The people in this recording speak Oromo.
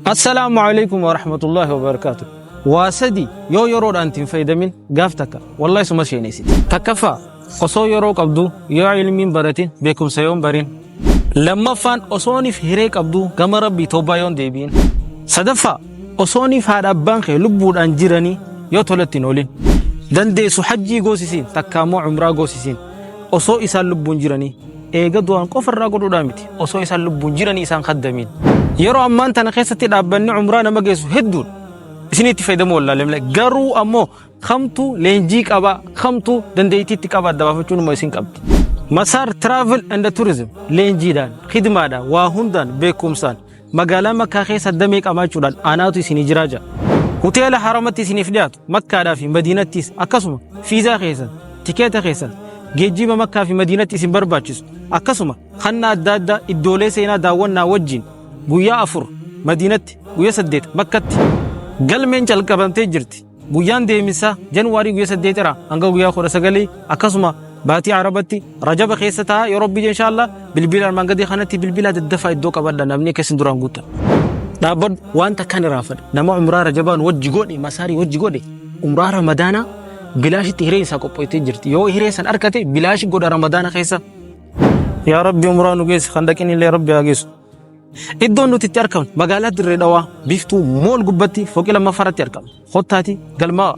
Assalaamu alaikum wa rahmatullahi wa barakaatu. Waa sadi yoo yeroodhaan ittiin fayyadamin gaaf takka wallahi suma sheeneessiti. Takkaffaa, osoo yeroo qabdu yoo ilmiin baratin, beekumsa yoon barin. Lammaffaan, osooniif hiree qabdu gama Rabbii toobbaa yoon deebi'in. Sadaffaa, osooniif haadha abbaan kee lubbuudhaan jiranii yoo tolatti hin oolin. Dandeessu hajjii goosisiin, takka immoo umraa goosisiin osoo isaan lubbuun jiranii. Eega du'an qofa irraa godhuudhaa miti, osoo isaan lubbuun jiranii isaan kaddamiin. Yeroo ammaan tana keessatti dhaabbanni umraa nama geessu hedduudha. Isin itti fayyadamuu wallaalee malee, garuu ammoo kamtu leenjii qaba, kamtu dandeettiitti qaba adda baafachuun immoo isin qabdi. Masaar Travel and Tourism leenjiidhaan, khidmaadhaan, waa hundaan, beekumsaan magaalaa Makkaa keessa damee qabaachuudhaan anaatu isinii jiraa jira. Hoteela haramatti isiniif dhiyaatu Makkaadhaa fi Madiinattis, akkasuma fiizaa keessan, tikeeta keessan, geejjiba Makkaa fi Madiinatti isin barbaachisu, akkasuma kanna adda addaa iddoolee seenaa daawwannaa wajjin guyyaa 4 Madiinatti, guyyaa 8 Makkatti galmeen calqabamtee jirti. Guyyaan deeminsaa Januwaarii guyyaa 8 irraa hanga guyyaa 19, akkasuma baatii Arabatti Rajaba keessa ta'a yoo Rabbi jedhe inshallah. Bilbila armaan gadii kanatti bilbila daddafaa iddoo qabadha, namni akka isin duraan guuttan. Dhaabbadhu, wanta kan irraa fadha. Nama umraa Rajabaan wajji godhe, Masaarii wajji godhe, umraa Ramadaanaa bilaashitti hireen isaa qophoitee jirti. Yoo hiree san argate bilaashi godha Ramadaana keessa. Yaa Rabbi, umraa nu geessi, kan dhaqin illee Rabbi haa geessu. Iddoon nuti itti argamnu magaalaa Dirree Dhawaa, Biiftuu Mool gubbatti, fooqii lammaffaarratti argamna. Kottaati galmaa'a.